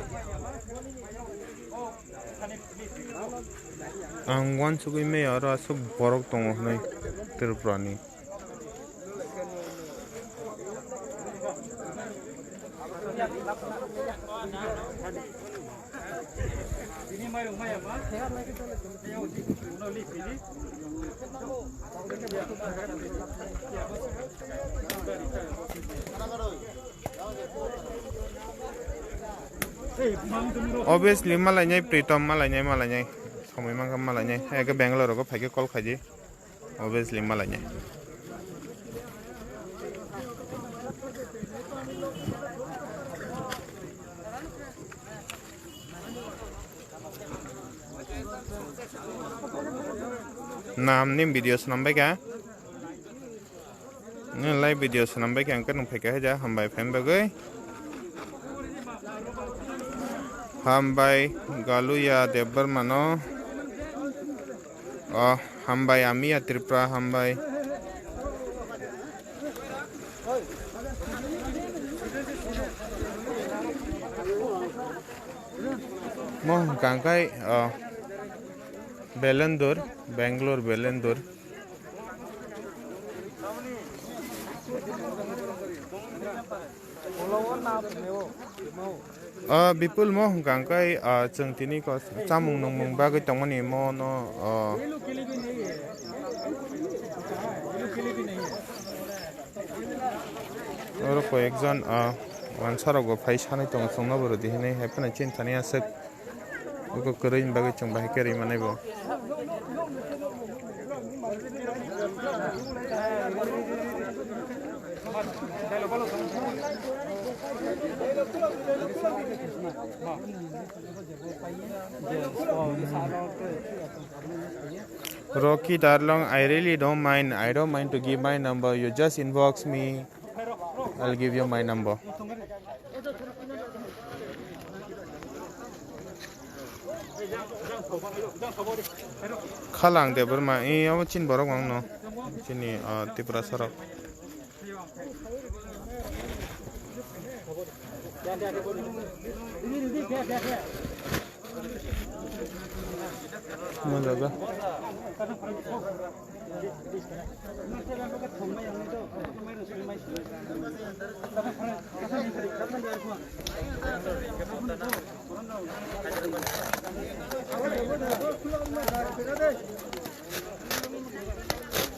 Ang uansugwi maya oro aswk borok tongo hwnwi Tripura ni. Obviously, malainai Pritom, malainai, malainai. Samui mankha malainai. Hai khe Bangalore rogo phaikhe call khaidi. Obviously, malainai. Nam ni video swnam bai kha. Nini live video swnam bai khe ang khe nung phaikha haja, hambai phaima bagwi. Hambai Galuya Debbarmano. Oh, hambai Amiya Tripura, hambai. Mo hwnkha khe, oh, Belendur, Bangalore Belendur. O Bipul, mo hwnkha khe, ah, chwng tini kos-, chamung nungmung bagwi tongmani mo no, ah, oro koyekjon, ah, wansarok bo phai sanai tongo, chwngno bo rwdi hinwi hai phano chini thani aswk. Oko kwrwini bagwi chwng bahai khe rwi manai bo. Rocky Darlong, I really don't mind. I don't mind to give my number. You just inbox me. I'll give you my number. Khalang Debbarma, eh, abo chini borok ang no. Chini, ah, Tiprasa rok. Mo jaga.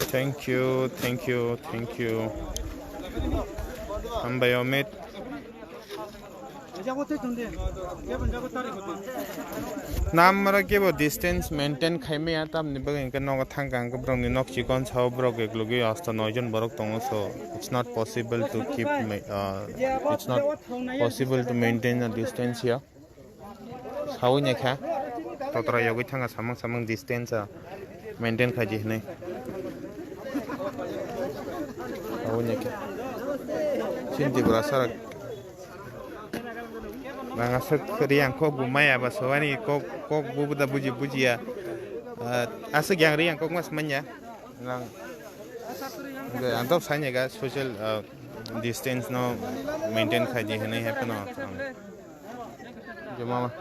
Thank you, thank you, thank you. Hambai Amit. Namara kebo distance maintain khaimaya, tamni bagwi hwnkhe nogo thangkha, hwnkhe borokni nok chikon sao, borok eklogwi asta noi jon borok tongo, so it's not possible to keep ma-, uh, it's not possible to maintain a distance here. Sawi naikha, totra yogwi thangkha, samung samung distance, uh, maintain khaidi hinwi. Sawi naikha. Chini Tiprasa rok. Nang aswk riyang kok bo maya ba sowani kok, kok bo da buji bujiya. Ah, aswk yang riyang kok mas manya. Nang, ang tok sanya ga social, ah, distance no maintain khaidi hinwi happy no. Jemama.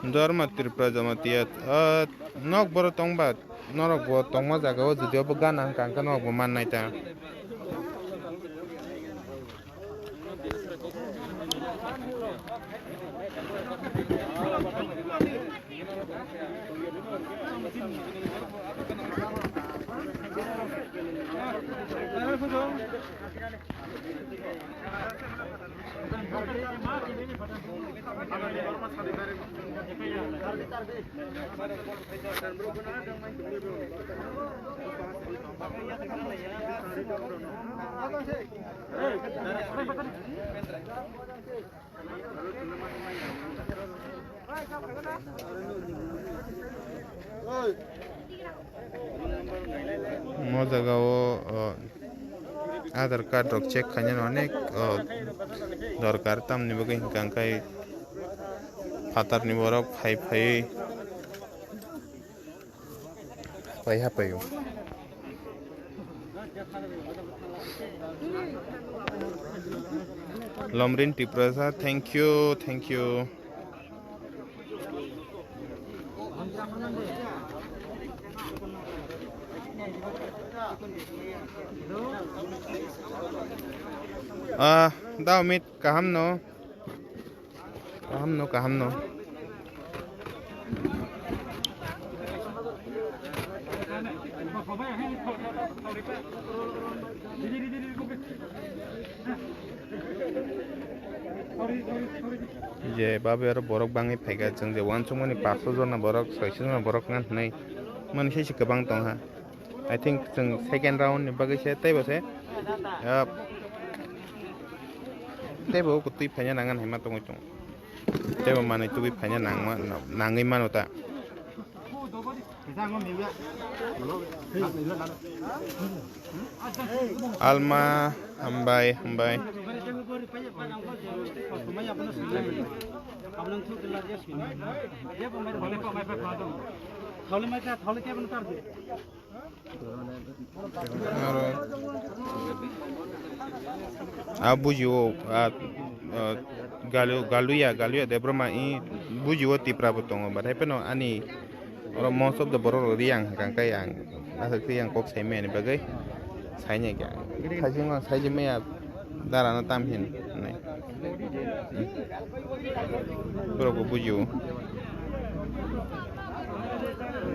Dharma Tripura Jamatia, ah, nok boro tongba, norok bo tongma jaga o, jodi obo gana hwnkha, hwnkhe norok bo mannai ta. Mo jaga o, o, Aadhaar card rok check khainani onek, o, dorkar, tamni bagwi hwnkha khe phatarni borok phai phaiwi Pai ha pai o. Lomrin Tiprasa, thank you, thank you. Ah, da Amit, kaham no? Kaham no, kaham no. Je babe aro borok bangwi phaikha, chwng je uansukmani paso jona borok, soiso jona borok wngkha hinwi mani se se kwbang tongkha. I think chwng second round ni bagwi se teibo se, ah, teibo kwtwi phaina nangani hinma tongwi tongo. Teibo manwi tubui phaina nangma, nangwi mano ta. Alma, hambai, hambai. Aro a bujio, a, a, galu, galuya, galuya Debbarma i bujio Tipra bo tongo, but haipeno ani oro most of the borok rok Riyang hwnkha, hwnkhe ang aswk Riyang kok saimani bagwi sainai khe ang. Saijwk ma, saijwk maya. Dara no tam hin nai. Borok bo bujio.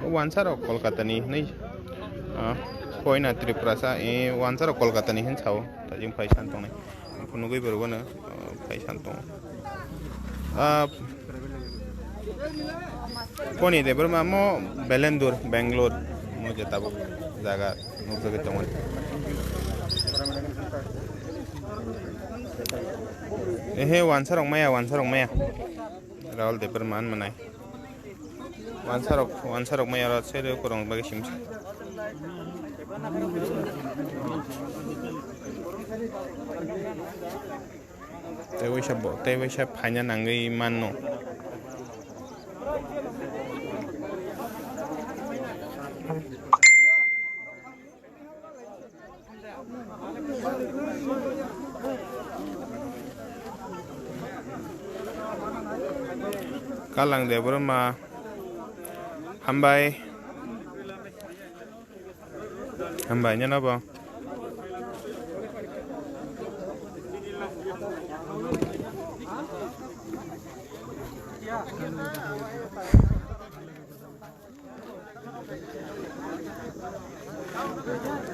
Wansa rok Kolkata ni hinwi, ah, koina Tripura sa, eh, wansa rok Kolkata ni hin sao. Tajing phai san tongnai. Phunugwi borok no, ah, phai san tongo. Ah, Poni Debbarma mo Belendur, Bangalore, mo je tabuk jaga nukjagwi tongmani. Ehe, wansarok maya, wansarok maya. Rahul Debbarma manai. Wansarok, wansarok maya ro sere korong bagwi simsa. Tei waisa bo, tei waisa phaina nangwi manno. Kalang Debbarma, hambai. Hambai nw bo.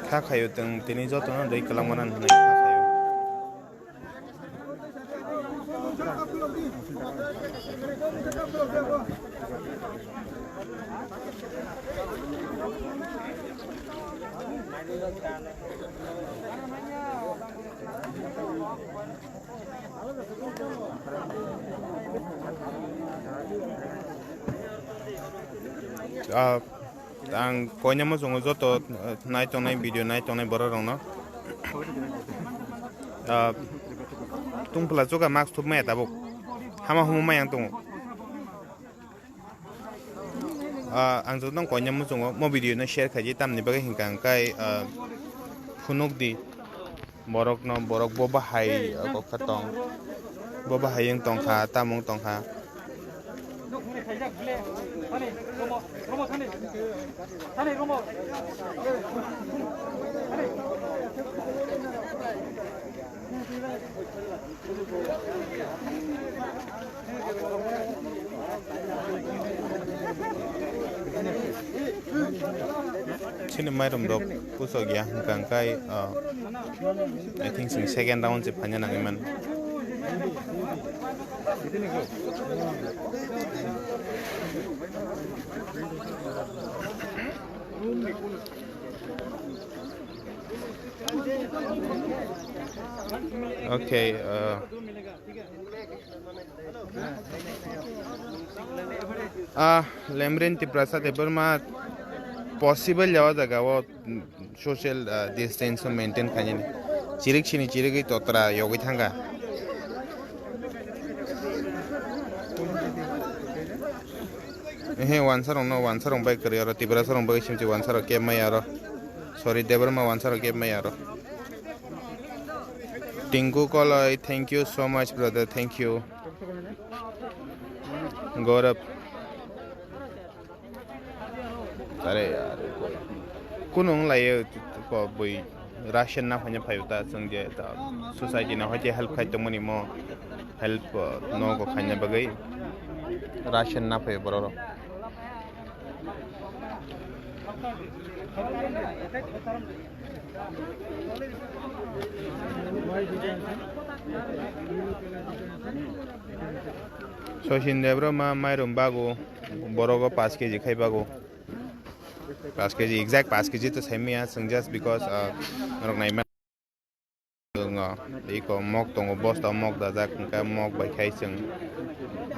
Kha khaio, tong tini joto no dui kwlangma nang hinwi kha khaio. Ah, ang koinama chungo joto, ah, nai tongnai video nai tongnai borok rokno. Ah, tungphla chuka mask thupmaya tabuk. Hama humo mayang tongo. Ah, ang joto nang koinama chungo mo video no share khaidi tamni bagwi hinkha hwnkhe, ah, phunuk di. Borokno, borok bo bahai, ah, kok kha tong. Bo bahai wng tongkha, tamung tongkha. Chini mairum rok puso gya hwnkha hwnkhe, ah, I think chwng second round se phaina nangwi man. Okay, uh, ah, Lemrin Tiprasa Debbarma possible jawa jaga o social, ah, distance maintain khainani. Chirik sini chirigwi totra yogwi thangkha. Ehe, wansarokno, wansarok bai kwrwi oro, Tiprasarok bai simchi wansarok keb maya oro. Sorry, Debbarma wansarok keb maya oro. Tinku Koloi, thank you so much, brother, thank you. Gaurav. Are yaar, kunu wng lai o, ko bui Russian na phaina phaio ta, chwng je ta society na hoite help khai tongmani mo help, uh, no ko khaina bagwi Russian na phaio borok rok. Sachin Debbarma mairum bago, borogo paanch K G khai bago. Paanch K G, exact paanch K G to sai maya, chwng just because, uh, norok nai man. Tongo, iko mok tongo, bosta mok dajak, hwnkhe mok bai khai chwng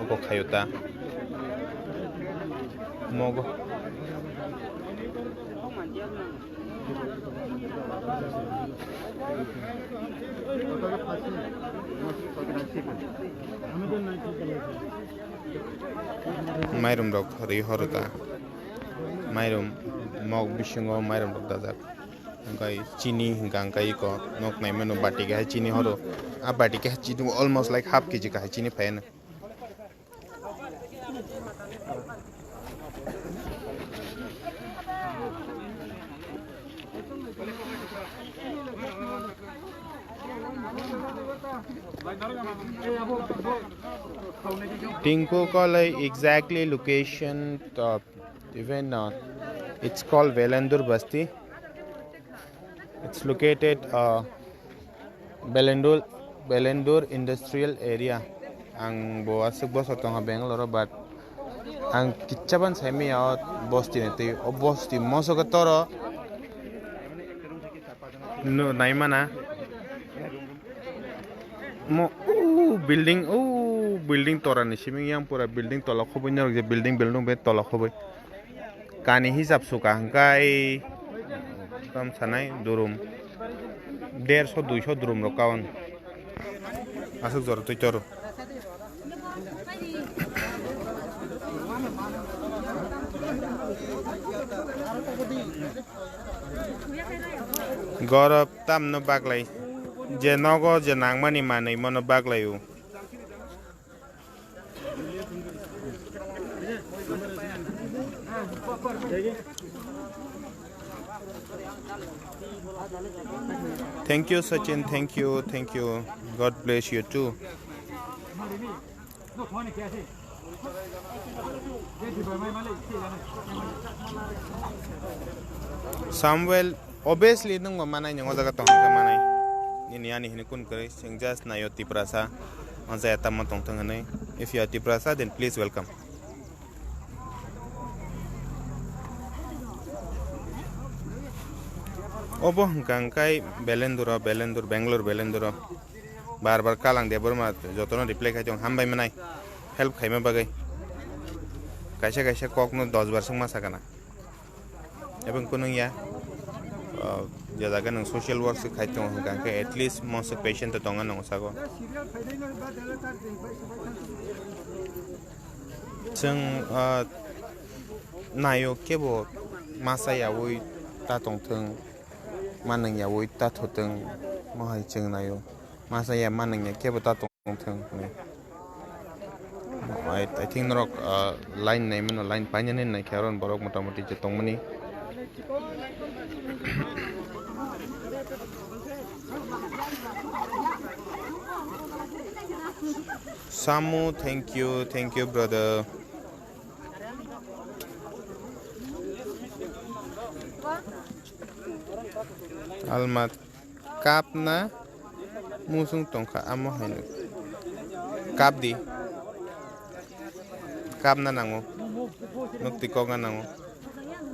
oko khaio ta. Mok. Mairum rok ri horo ta. Mairum mok bisingo mairum rok dajak. Hwnkhe chini hwnkha hwnkhe iko nok naimano bati kahai chini horo. A bati kahai chini almost like half K G kahai chini phaiyano. Tingko Kolai exactly location, uh, even, uh, it's called Velendur Basti. It's located, uh, Belendur, Belendur Industrial Area. Ang bo aswk bosor tongkha Bangalore o, but ang kichaban saimaya o bosti ni twi. O bosti mosok toro no naimana. Mo, o building, o building tora ni simi yang pura building tola khoboi norok je building building be tola khoboi. Kani hisab suka hwnkhe tam sanai durum derso duiso durum rok kaon aswk jora twi toro. Gorob tamno baglai je nogo je nangmani manwi mono baglai o. Thank you, Sachin. Thank you. Thank you. God bless you too. Samuel, obviously, nwng bo manai, nwng o jaga tong hwnka manai. Nini ani hini kun kwrwi, chwng just naio Tiprasa, o jaya tamo tongthwng hwnwi. If you are Tiprasa, then please welcome. Obo hwnka hwnkhe Belenduro, Belendur, Bangalore Belenduro. Bar bar Kalang Debbarma jotono reply khai tong, hambai manai, help khaima bagwi. Kaisa kaisa kokno dos bar swngma sakana. Ebong kunung ya, ah, je jaga nwng social work se khai tongo hwnka hwnkhe at least mosok patient to tongo nwng sago. Chwng, ah, nayo kebo masa yaui ta tongthwng, manung yaui ta thotwng, mohai chwng nayo masa ya manung ya kebo ta tong. Tongthwng hwnwi. I, I think norok, ah, line naimano, line painani naikhe aro borok motamoti je tongmani. Samu, thank you, thank you, brother. Almat. Kapna musung tongkha, amo haino kap di, kapna nango, nukti kokna nango.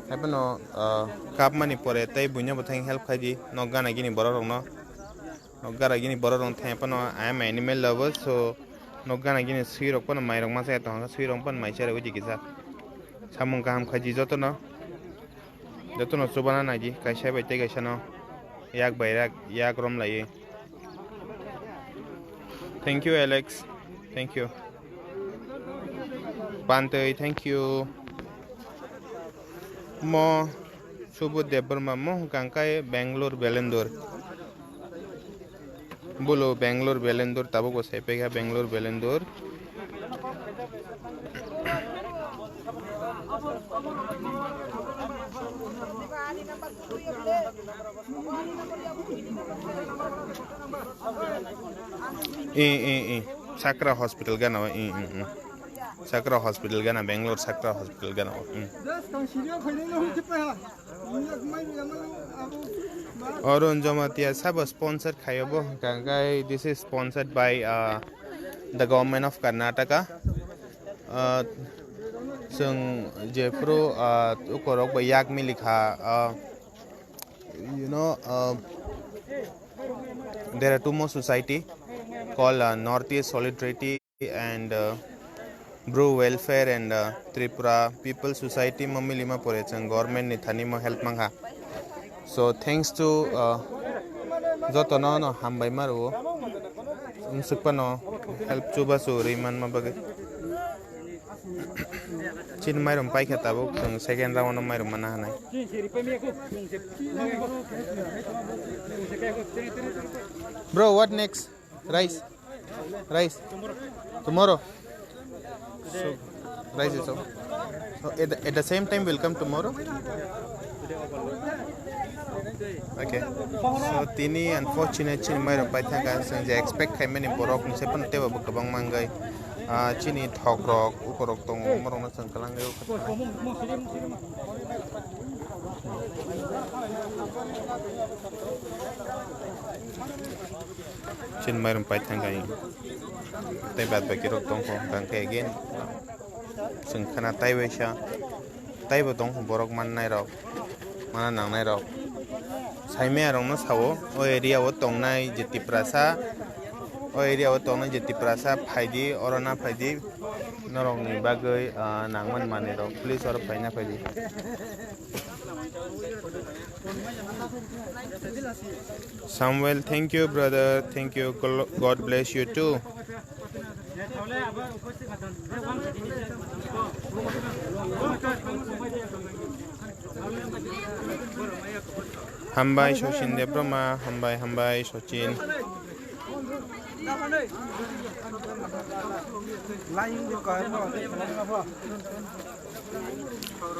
Haiphano, ah, kapmani pore tei buino bo thang help khai di, nok gana gini borok rokno, nok gana gini borok rokno thang phano I am animal lover, so nok gana gini swi rok phano mai rok masa ya tongkha, swi rok phano mai chara uji kisa samung kaham khai di jotono. Jotono chubana naidi, kaisa bai tei kaisa no yak bai yak, yak rom laiwi. Thank you, Alex. Thank you. Pantwi, thank you. Mo Subudh Debbarma, mo hwnkha hwnkhe Bangalore Belendur. Bolo Bangalore Belendur, tabuk bo sai paikha Bangalore Belendur. Eh, eh, eh. Sakra Hospital gana, eh, eh, eh. Sakra Hospital gana, Bangalore Sakra Hospital gana, eh. Arun Jamatia sabo sponsor khayo bo hwnkha hwnkhe this is sponsored by, uh, the government of Karnataka. Uh, chwng jephru, uh, ukorok bai yak milikha, uh, you know, uh, there are two more society called, uh, Northeast Solidarity and, uh, Bru Welfare and, uh, Tripura People Society mo milima pore chwng government ni thani mo help mangha. So thanks to, uh, jotono no hambai maru. Umsukpano help chubachu rwi manma bagwi. Chini mairum paikha tabuk, chwng second round o mairum mana hanai. Bro, what next? Rice? Rice? Tomorrow? So, rice is all. So, at the, at the same time, we'll come tomorrow. Okay. So, tini unfortunate chini mairum paithaka, chwng je expect khaimani borok ni se phano teibo kwbang mangwi. Ah, chini thok rok, ukorok tongo, omorokno chwng kwlangwi ukha. Chini mairum paithangkha. Tei bad baki rok tongkho, hwnkhe again chwng khana taiwaisa, taibo tongkho borok mannai rok, mana nangnai rok. Saimaya rokno sao, o area o tongnai je Tiprasa, o area o tongnai je Tiprasa phaidi, oro na phaidi, norokni bagwi, ah, nangmani manwi rok, please oro phaina phaidi. Samuel, thank you, brother. Thank you. Glo-, God bless you too. Hambai Sachin Debbarma, hambai, hambai Sachin.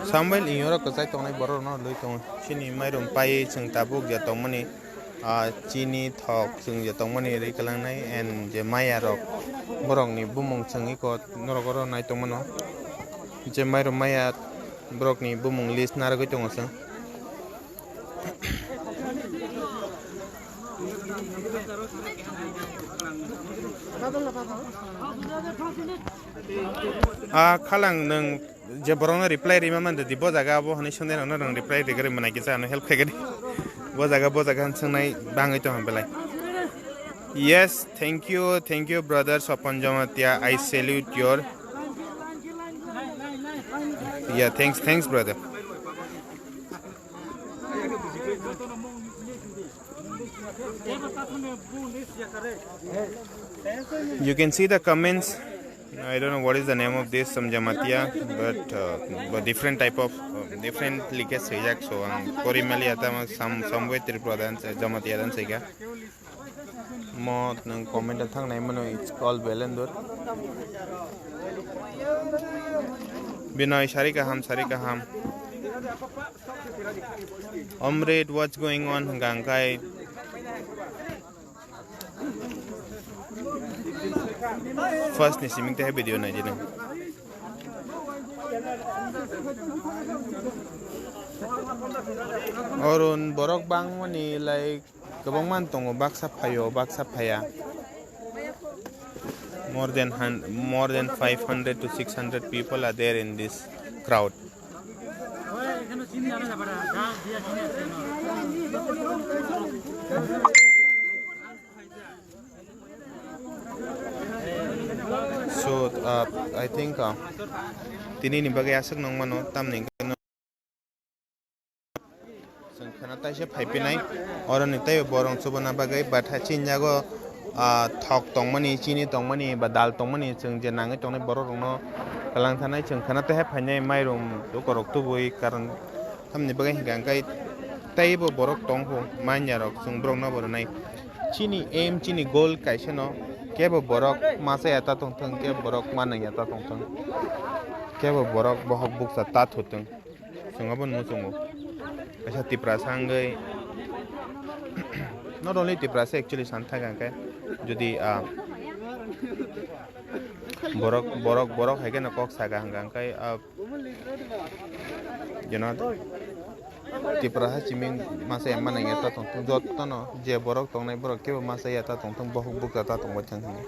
Samuel, ingo rok kwchai tongnai borok no lwi tongo. Chini mairum pai chwng tabuk ya tongmani, ah, chini thok chwng ya tongmani ri kwlangnai and je maya rok borok ni bumung chwng iko norok oro nai tongmano. Je mairum maya borok ni bumung list narwgwi tongo chwng. Ah, khalang nwng je borokno reply rima man di, bo jaga abo hwnwi swngwi rokno nwng reply rigwi rwmani kisa ano help khaigani. Bo jaga, bo jaga hwn swngnai bangwi tongkha belai. Yes, thank you, thank you, brother Sopon Jamatia. I salute your. Yeah, thanks, thanks, brother. You can see the comments. I don't know what is the name of this, some Jamatia, but, uh, but different type of, uh, different like swijak. So ang Korimali atama some, some way Tripura dan Jamatia dan sega. Mo nang comment thang nai mano, it's called Belendur. Binoy, sari kaham, sari kaham. Omrit, what's going on? Hwnkha hwnkhe first ni siming tei video nai di nang. Orun borok bangmani like kwbangma tongo, baksa phaio, baksa phaya. More than hun-, more than five hundred to six hundred people are there in this crowd. So, uh, I think, uh, tini ni bagwi aswk nangmano, tamni hwnkhe no chwng khana taisa phaipinai, oroni teibo borok chubana bagwi, but ha chini yago, ah, thok tongmani, chini tongmani, ba dal tongmani, chwng je nangwi tongnai borok rokno kwlang thanai, chwng khana taiha phainai mairum ukorok tubui, karon tamni bagwi hwnkha hwnkhe teibo borok tongkho, manya rok chwng borokno bo rwnai. Chini aim, chini goal kaisano, kebo borok masa ya ta tongthwng, kebo borok manang ya ta tongthwng, kebo borok bohok bukcha ta thutwng. Chwng abono muchungo. Kaisa Tiprasa wngwi, not only Tiprasa, actually, san thangkha hwnkhe, jodi, ah, borok, borok, borok hai kheno kok saka hwnkha hwnkhe, ah, you know, Tiprasa chiming masa ya manang ya ta tongthwng, jotono je borok tongnai borok kebo masa ya ta tongthwng, bohok bukcha ta tongbai thang hwnwi.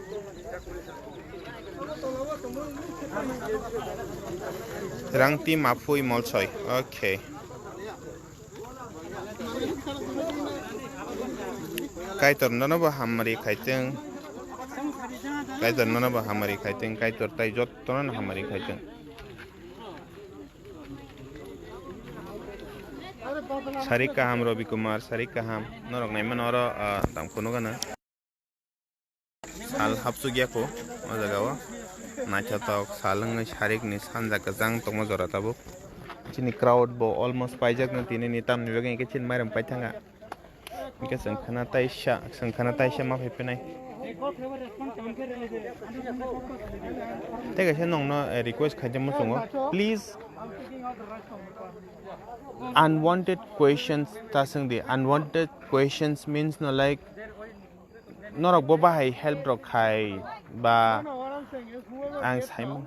Rangti Maphui Molsoi. Okay. Kaitor nono bo hamri khaitwng. Kaitor nono bo hamari khaiteng, Kaitor tai jottono no hamari khaiteng. Sarik kaham Robi Kumar, sarik kaham. Norok naimano oro, ah, tang phunukgana. Sal hapsukya kho o jaga o. Naithotok sal wngwi sarikni sanja kwchang tongma jora tabuk. Chini crowd bo almost paijakno tinini, tamni bagwi hwnkhe chini mairum paithanga. Hwnkhe chwng khana taisa, chwng khana taisa ma phai phinai. Tei kaisa nongno, eh, request khaidi muchungo. Please, unwanted questions ta swngdi. Unwanted questions means no, like, norok bo bahai help rok khai ba ang saimung.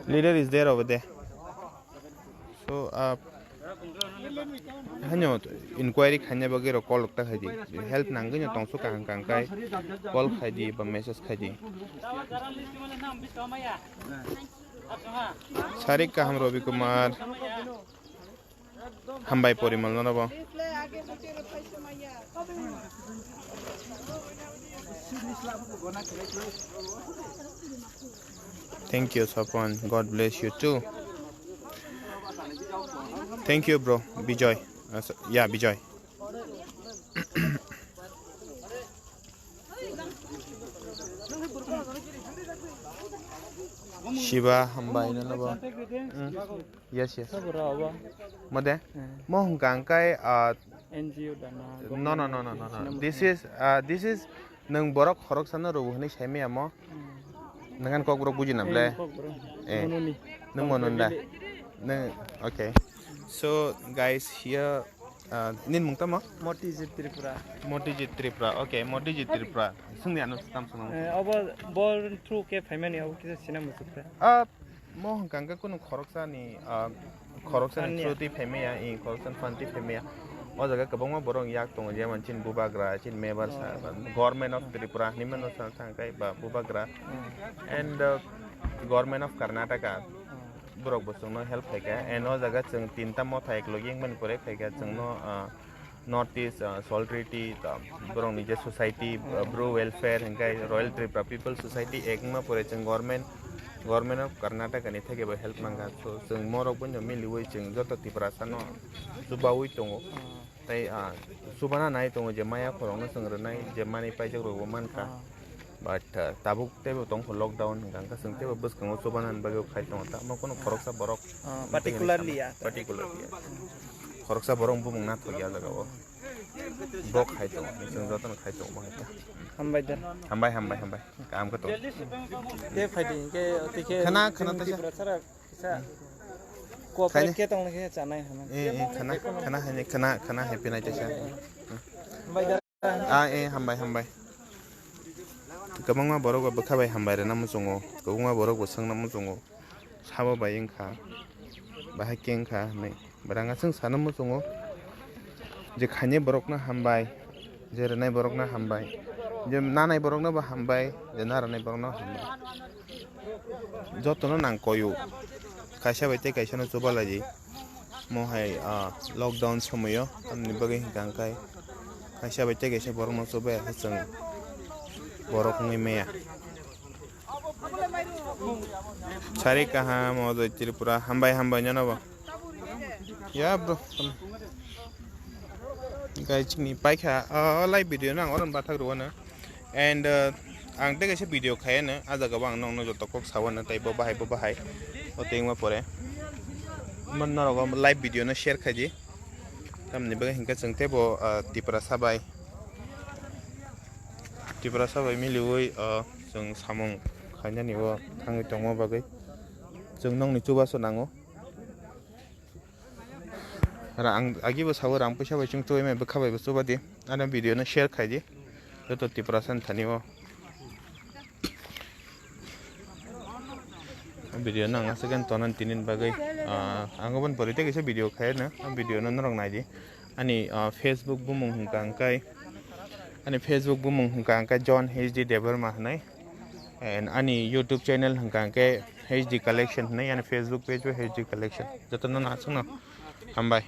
Leader is there over there. So, uh, hano inquiry khaina bagwi rok call rok ta khaidi. Help nangwi no tongsu kaham kaham kai call khaidi ba message khaidi. Sarik kaham Robi Kumar. Hambai Porimal nono bo. Thank you, Sopon. God bless you too. Thank you, bro. Bijoy. Uh, so- yeah, Bijoy. Shiba, hambai nono bo. Mm. Yes, yes. Tabora obo. Mode? Eh. Mo hwnkha ang kai, ah, N G O dana, no, no, no, no, no, no. Government. This is, ah, this is nwng borok khoroksano rw hwnwi saimaya mo. Hmm. Nang kokborok buji na ble? Eh, kokborok. Eh. Mononi. Nung monon da? Bangkok. Nung, okay. So, guys, here, ah, nini mung tamo? Motijit Tripura. Motijit Tripura, okay, Motijit Tripura. Sungni ano tam sungno. Eh, obo bor through ke phaimani obo kisa sina muchukte. Ah, Mo hwnkha hwnkhe kunu khoroksa ni, ah, khoroksa ni Phan ya. Through twi phaimaya, i khoroksa ni phan twi phaimaya. O jaga kwbangma borok yak tongo, jemon chini bubagra, chini member sa, Government of Tripura hinwi mano sa thang kai ba bubagra. Hmm. And, uh, Government of Karnataka Hmm. borok bo chwngno help khaikha. And o jaga chwng tinta motha eklogi wngmani pore khaikha chwngno, ah, North East, ah, Solidarity, ah, borokni je society, ah, Bru Welfare, hingkai Royal Tripura People Society Act wngma pore chwng government, Government of Karnataka ni theke bo help mankha. So, chwng morok boino miliwi chwng joto Tiprasano chubawi tongo. Tei, ah, chubana nai tongo je maya khorokno chwng rwnai, je manwi paijak rokbo mankha. But, uh, tabuk teibo tongkha lockdown hwnkha, hwnkha chwng teibo bwskango chubanani bagwi khai tongo, tamo kunu khoroksa borok Ah, particularly, yeah. Particularly, yeah. Khoroksa borok bumung nathok ya jaga o. Bok khai tongo, chwng jotono khai tongo, bo hai ta. Hambai da. Hambai, hambai, hambai. Kaham khe tongo. Tei phaidi, hingke, tei khe Khana, khana chini ta sa. Tiprasara kisa cooperate Khaini. Khe tongna khe chanai hwnwi. Eh, eh, khana, khana haini, khana, khana hai pinai ta sa. Hambai da. Ah, eh, hambai, hambai. Kwbangma borok bo bwkha bai hambai rwna muchungo, kwbangma borok bo swngna muchungo, sabo bai wngkha, bahai khe wngkha hinwi. Bwrang aswk sana muchungo je khainai borokno hambai, je rwnai borokno hambai, je nanai borokno bo hambai, je na rwnai borokno hambai. Jotono nang koyo. Kaisa bai tei kaisano chubalai di. Mo hai, ah, lockdown somoyo tamni bagwi hwnkha hwnkhe kaisa bai tei kaisa borokno chubai khe chwng borok wngwi maya. Sari kaham o Jai Tripura, hambai hambai nono bo. Ya bro. Guys, chini paikha, ah, o live video no ang oron bathak rwano. And, uh, ang tei kaisa video khaiyano, ah jaga o ang nokno joto kok sawano, tei bo bahai, bo bahai. O tengma pore. Mon norok o live video no share khaidi. Tamni bagwi hinkhe chwng tei bo, uh, Tiprasa bai. Tiprasa bai miliwi, uh, chwng samung khainani o thangwi tongma bagwi. Chwng nokni chubachu nango. Ra-, ang agi bo sabo rang puisa bai chwng twi mai bwkha bai bo chuba di. Ano video no share khai di. Joto Tiprasa ni thani o. Video no ang aswk khe tonan tinin bagwi. Ah, ang oboni pore tei kaisa video khai no. Ang video no norok nai di. Ani, ah, Facebook bumung hwnkha hwnkhe. Ani Facebook bumung hwnkha hwnkhe John H D Debbarma hinwi. And ani YouTube channel hwnkha hwnkhe H D Collection hinwi, ani Facebook page bo H D Collection. Jotono no aswkno hambai.